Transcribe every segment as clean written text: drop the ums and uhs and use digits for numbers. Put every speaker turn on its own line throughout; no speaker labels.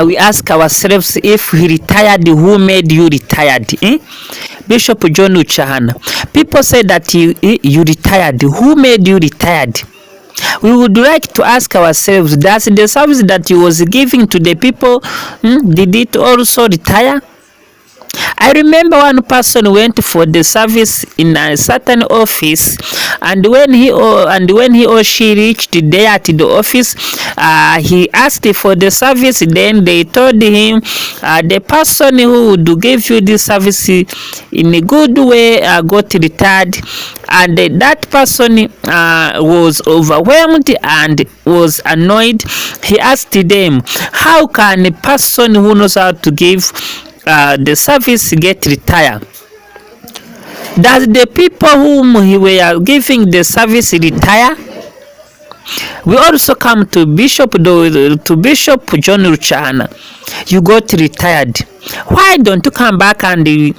We ask ourselves, if he retired, who made you retired, eh? Bishop John Rucyahana, people say that you retired. Who made you retired? We would like to ask ourselves, does the service that he was giving to the people, did it also retire? I remember one person went for the service in a certain office, and when he or she reached there at the office, he asked for the service. Then they told him, the person who would give you this service in a good way got retired, and that person was overwhelmed and was annoyed. He asked them, "How can a person who knows how to give the service get retired? Does the people whom he were giving the service retire?" We also come to Bishop John Rucyahana. You got retired. Why don't you come back and lead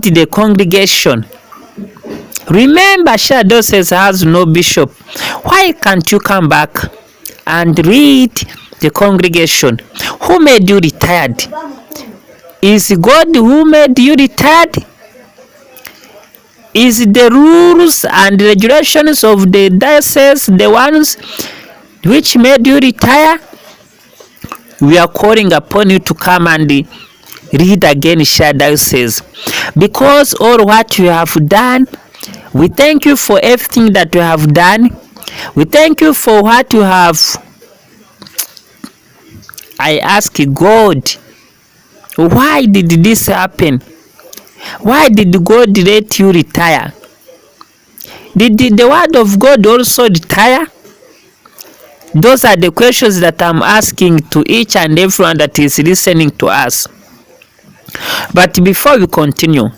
the congregation? Remember, Shyira Diocese has no bishop. Why can't you come back and lead the congregation? Who made you retired? Is God who made you retired? Is the rules and regulations of the diocese the ones which made you retire? We are calling upon you to come and lead again Shyira Diocese, because all what you have done, we thank you for everything that you have done. We thank you for what you have. I ask God, why did this happen? Why did God let you retire? Did the word of God also retire? Those are the questions that I'm asking to each and everyone that is listening to us. But before we continue,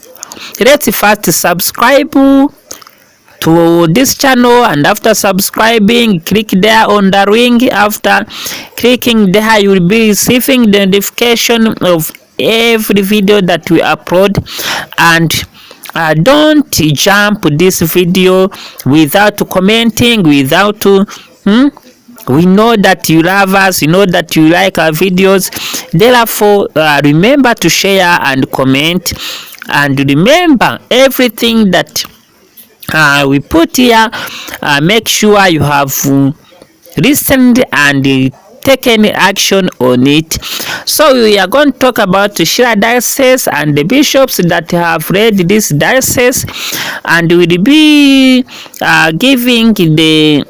let's first subscribe to this channel, and after subscribing, click there on the ring. After clicking there, you will be receiving the notification of every video that we upload. And don't jump this video without commenting, without We know that you love us, we know that you like our videos. Therefore, remember to share and comment, and remember, everything that we put here, make sure you have listened and taken action on it. So we are going to talk about the Shyira Diocese and the bishops that have led this diocese, and we'll be giving the,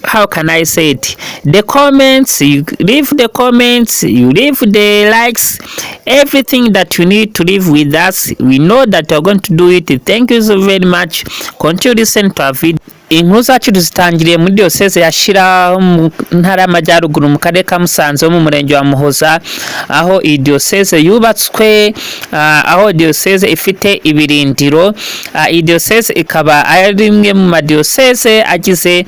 how can I say it, the comments. You leave the comments, you leave the likes, everything that you need to leave with us. We know that you're going to do it. Thank you so very much. Continue listen to our video. Inkuru zacu duzitangiriye muri diyoseze ya Shyira, mu Ntara y'Amajyaruguru, mu Karere ka Musanze, ho mu Murenge wa Muhoza, aho iyi diyoseze yubatswe, aho diyoseze ifite ibirindiro. Iyi diyoseze ikaba ari imwe mu madiyoseze agize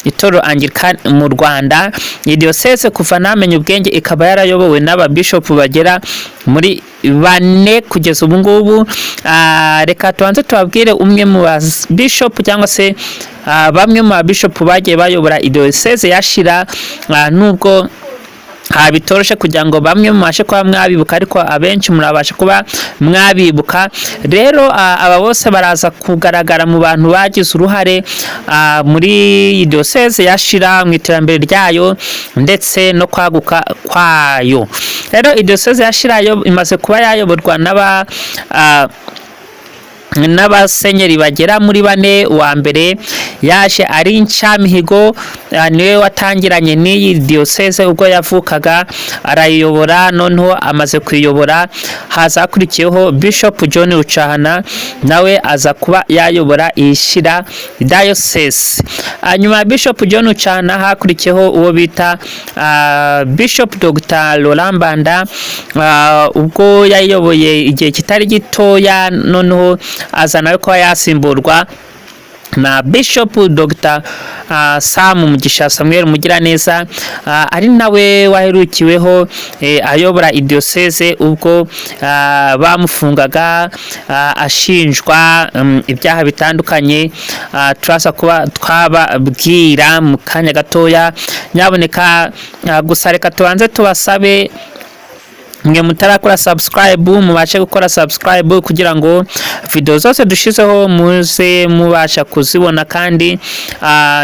itorero Anglikani mu Rwanda. Iyi diyoseze, kuva namenya ubwenge, ikaba yarayobowe n'ababishopu bagera muri bane kugeza ubu ngubu. Reka tubanze tubabwire umwe mu babishopu, cyangwa se bamwe mu babishopu bagiye bayobora idiyoseze ya Shyira, nubwo bitoroshe kugira ngo bamwe mubashe kuba mwabibuka, ariko abenshi murabasha kuba mwabibuka. Rero aba bose baraza kugaragara mu bantu bagize uruhare muri iyi diyoseze ya Shyira, mu iterambere ryayo ndetse no kwaguka kwayo. Rero iyi diyoseze ya Shyira yo imaze kuba yayoborwa n'abasenyeri bagera muri bane. Uwa mbere yaje ari Nshamihigo, niwe watangiranye n'iyi diyoseze ubwo yavukaga, arayiyobora. Noneho amaze kuyiyobora, haza hakurikiyeho Bishop John Rucyahana, nawe aza kuba yayobora iyi Shyira Diocese. Hanyuma ya Bishop John Rucyahana hakurikiyeho uwo bita Bishop Dr Laurent Mbanda. Ubwo yayiyoboye igihe kitari gitoya, noneho aza nawe kuba yasimburwa Na Bishop Dr Sam Mugisha Samuel Mugiraneza, ari nawe waherukiweho ayobora idiyoseze ubwo bamufungaga ashinjwa ibyaha bitandukanye. Turaza kuba twababwira mu kanya gatoya nyaboneka. Gusa reka tubanze tubasabe, mwe mutarakora subscribe, mubashe gukora subscribe kugira ngo video zose dushizeho muze mubasha kuzibona, kandi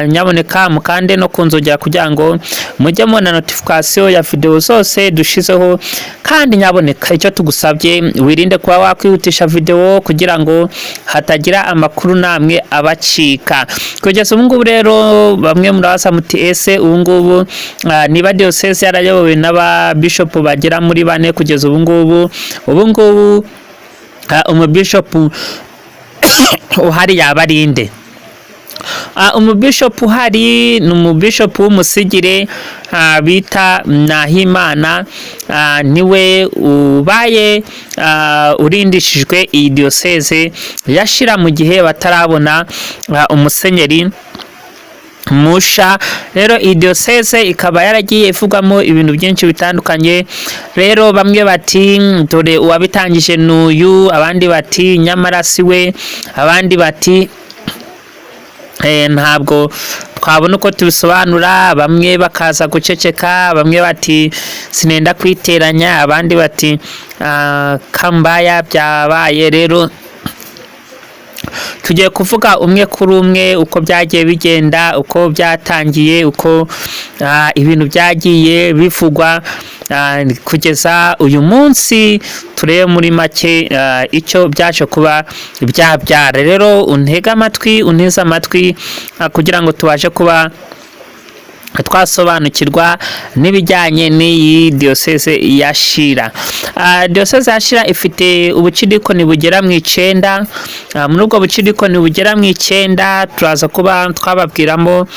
nyaboneka mukande no kunzogera kugira ngo mujye mubona notification ya video zose dushizeho. Kandi nyaboneka icyo tugusabye, wirinde kuba wakwihutisha video kugira ngo hatagira amakuru namwe abacika. Kugeza ubu ngubu rero, bamwe murabaza muti: "Ese ubu ngubu niba diocese yarayobowe n'aba bishop bagera muri bane kugeza ubu ngubu, umubishopu uhari yaba ari nde?" Umubishopu uhari ni umubishopu w'umusigire bita Nahimana, niwe ubaye urindishijwe iyi diyoseze yashira mu gihe batarabona umusenyeri musha. Rero iyi diyoseze ikaba yaragiye ivugwamo ibintu byinshi bitandukanye. Rero bamwe bati: "Dore uwabitangije n'uyu," abandi bati: "Nyamara si we," abandi bati: "Ntabwo twabona uko tubisobanura." Bamwe bakaza guceceka, bamwe bati: "Sinenda kwiteranya," abandi bati: "Kambaya byabaye." Rero tugiye kuvuga umwe kuri umwe uko byagiye bigenda, uko byatangiye, uko ibintu byagiye bivugwa kugeza uyu munsi, turebe muri make icyo byaje kuba byabyara. Rero untege amatwi, unteze amatwi kugira ngo tubashe kuba twasobanukirwa n'ibijyanye n'iyi diyoseze ya Shira. Diyoseze ya Shira ifite ubucidikoni bugera mu 9. Muri ubwo bucidikoni bugera mu 9, turaza kuba twababwiramo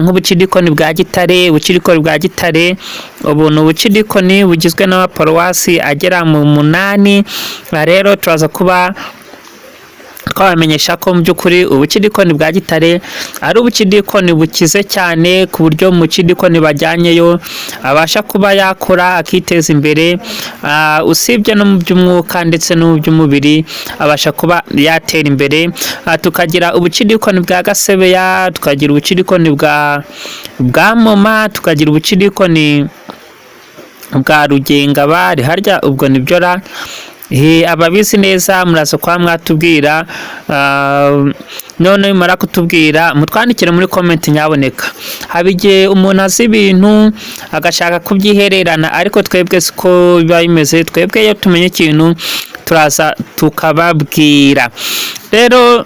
nk'ubucidikoni bwa Gitare. Ubucidikoni bwa Gitare ubu ni ubucidikoni bugizwe n'amaparuwasi agera mu 8. Rero turaza kuba twabamenyesha ko mu by'ukuri ubucidikoni bwa Gitare ari ubucidikoni bukize cyane, ku buryo mu cidikoni bajyanyeyo abasha kuba yakora akiteza imbere, usibye no mu by'umwuka ndetse no mu by'umubiri abasha kuba yatera imbere. Tukagira ubucidikoni bwa Gasebeya, tukagira ubucidikoni bwa Moma, tukagira ubucidikoni bwa Rugengabari. Harya ubwo nibyo ra? Ababizi neza muraza kwa mwatubwira. None mumara kutubwira, mutwandikire muri comment nyaboneka. Haba igihe umuntu azi ibintu agashaka kubyihererana, ariko twebwe siko biba bimeze. Twebwe iyo tumenye ikintu turaza tukababwira. Rero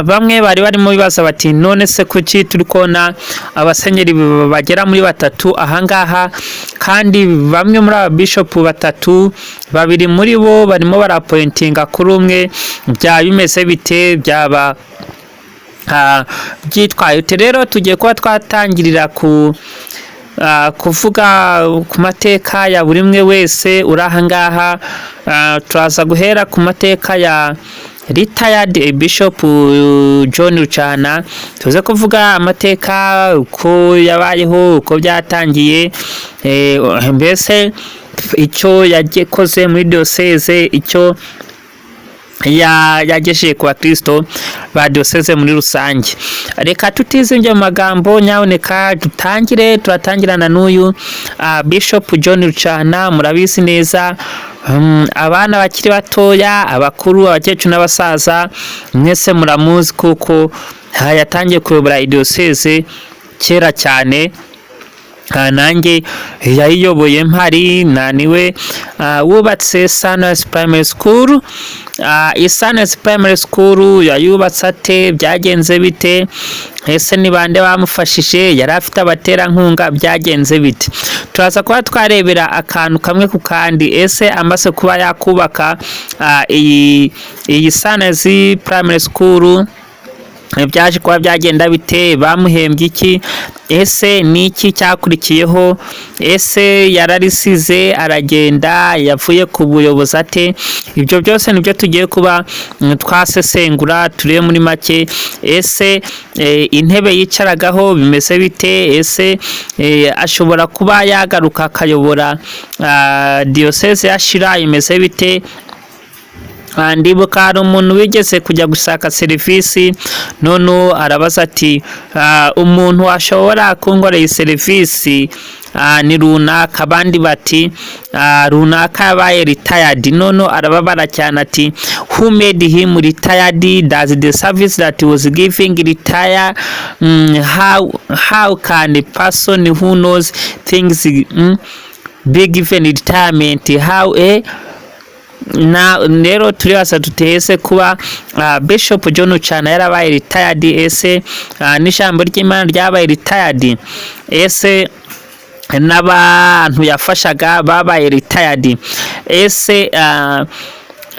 bamwe bari barimo bibaza bati: "None se kuki turi kubona abasenyeri bagera muri batatu ahangaha, kandi bamwe muri aba bishopu batatu, babiri muri bo barimo barapointinga kuri umwe? Byaba bimeze bite? Byaba byitwaye ute?" Rero tugiye kuba twatangirira ku kuvuga ku mateka ya buri umwe wese uri ahangaha. Turaza guhera ku mateka ya retired Bishop John Rucyahana, tuze kuvuga amateka uko yabayeho, uko byatangiye, mbese icyo yakoze muri diyoseze, icyo yagejeje ku bakristo ba diyoseze muri rusange. Reka tutizimbye mu magambo, nyaboneka dutangire. Turatangirana n'uyu Bishop John Rucyahana. Murabizi neza, abana bakiri batoya, abakuru, abakecuru n'abasaza, mwese muramuzi kuko yatangiye kuyobora idiyoseze kera cyane. Nanjye yayiyoboye mpari. Naniwe wubatse Sunrise Primary School. Iyi Sunrise Primary School yayubatse ate? Byagenze bite? Ese ni bande bamufashije? Yari afite abaterankunga? Byagenze bite? Turaza kuba twarebera akantu kamwe ku kandi. Ese amaze kuba yakubaka iyi Sunrise Primary School Byaje kuba byagenda bite? Bamuhembye iki? Ese ni iki cyakurikiyeho? Ese yararisize aragenda? Yavuye ku buyobozi ate? Ibyo byose nibyo tugiye kuba twasesengura, turebe muri make: ese intebe yicaragaho bimeze bite? Ese ashobora kuba yagaruka akayobora diyoseze ya Shyira? Imeze bite? Ndibuka hari umuntu wigeze kujya gushaka serivisi, none arabaza ati: "Umuntu washobora kunkorera iyi serivisi ni runaka." Abandi bati: "Runaka yabaye retired." None arababara cyane ati: "Who made him retired? Does the service that he was giving retire? How can a person who knows things be given retirement? How?" Na rero turibaza tutese kuba Bishop John Rucyahana yarabaye retired, ese n'ijambo ry'Imana ryabaye retired? Ese n'abantu yafashaga babaye retired? Ese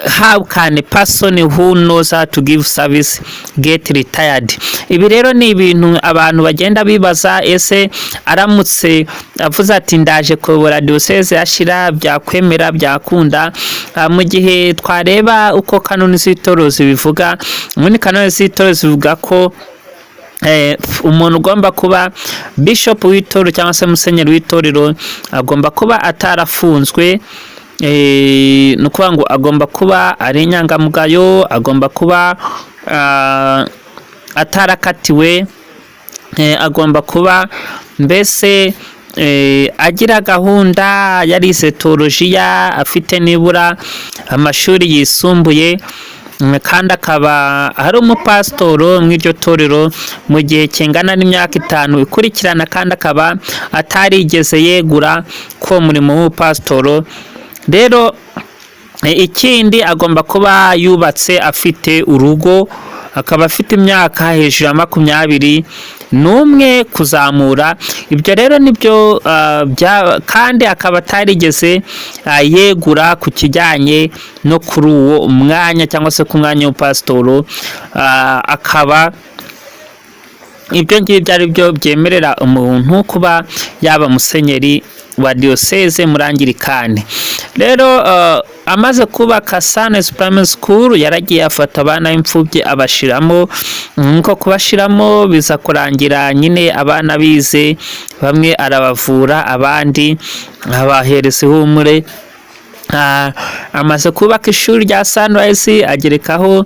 how can a person who knows how to give service get retired? Ibi rero ni ibintu abantu bagenda bibaza. Ese aramutse avuze ati: "Ndaje kuyobora diyoseze ya Shyira," byakwemera, byakunda? Mu gihe twareba uko kanoni z'itorero zibivuga, muri kanoni z'itorero zivuga ko umuntu ugomba kuba bishop w'itorero cyangwa se musenyeri w'itorero agomba kuba atarafunzwe. Ni ukuvuga ngo agomba kuba ari inyangamugayo, agomba kuba atarakatiwe, agomba kuba mbese agira gahunda, yarize teolojiya, afite nibura amashuri yisumbuye, kandi akaba ari umupasitoro mu iryo torero mu gihe kingana n'imyaka 5 ikurikirana, kandi akaba atarigeze yegura ko murimo w'ubupasitoro. Rero ikindi, agomba kuba yubatse, afite urugo, akaba afite imyaka hejuru ya 21 kuzamura. Ibyo rero nibyo, kandi akaba atarigeze yegura ku kijyanye no kuri uwo mwanya cyangwa se ku mwanya w'ubupasitoro. Akaba ibyo ngibyo ari byo byemerera umuntu kuba yaba musenyeri wa diyoseze muri Angirikani. Rero amaze kubaka Sunrise Primary School, yaragiye afata abana b'imfubyi abashiramo. Nkuko kubashiramo biza kurangira nyine abana bize, bamwe arabavura, abandi abahereza ihumure. Amaze kubaka ishuri rya Sunrise, agerekaho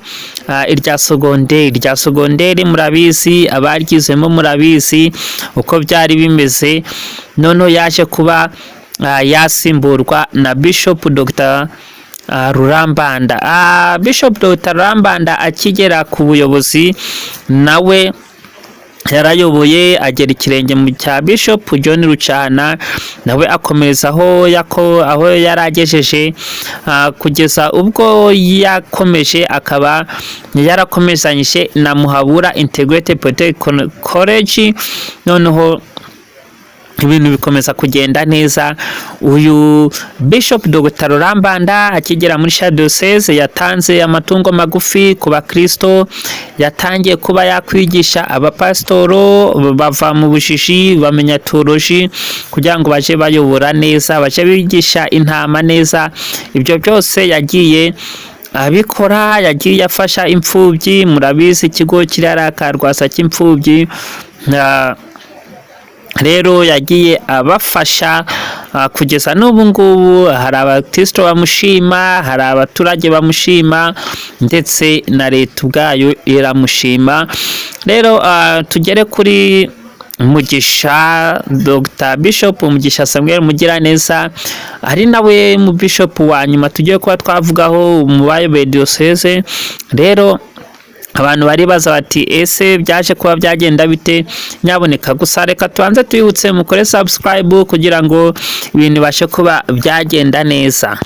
irya sogonderi. Irya sogonderi murabizi, abaryizemo murabizi uko byari bimeze. Noneho yaje kuba yasimburwa na Bishop Dr Rurambanda. Bishop Dr Rurambanda akigera ku buyobozi, nawe yarayoboye, agera ikirenge mu cya Bishop John Rucyahana, nawe akomereza aho yari agejeje, kugeza ubwo yakomeje, akaba yarakomezanyije na Muhabura Integrated Polytechnic College, noneho ibintu bikomeza kugenda neza. Uyu Bishop Dr Rurambanda akigera muri Shyira Diocese, yatanze amatungo magufi ku bakristo, yatangiye kuba yakwigisha abapasitoro bava mu bujiji bamenya théologie, kugira ngo baje bayobora neza, baje bigisha intama neza. Ibyo byose yagiye abikora. Yagiye afasha imfubyi, murabizi ikigo kiri hariya Karwasa cy'imfubyi. Rero yagiye abafasha kugeza n'ubu ngubu hari abakristo bamushima, hari abaturage bamushima, ndetse na leta ubwayo iramushima. Rero tugere kuri Mugisha, Dr Bishop Mugisha Samuel Mugiraneza, ari nawe mu bishop wa nyuma tugiye kuba twavugaho mu bayoboye diyoseze. Rero abantu baribaza bati: "Ese byaje kuba byagenda bite?" Nyaboneka gusa reka tubanze tubibutse mukore subscribe kugira ngo ibintu bibashe kuba byagenda neza.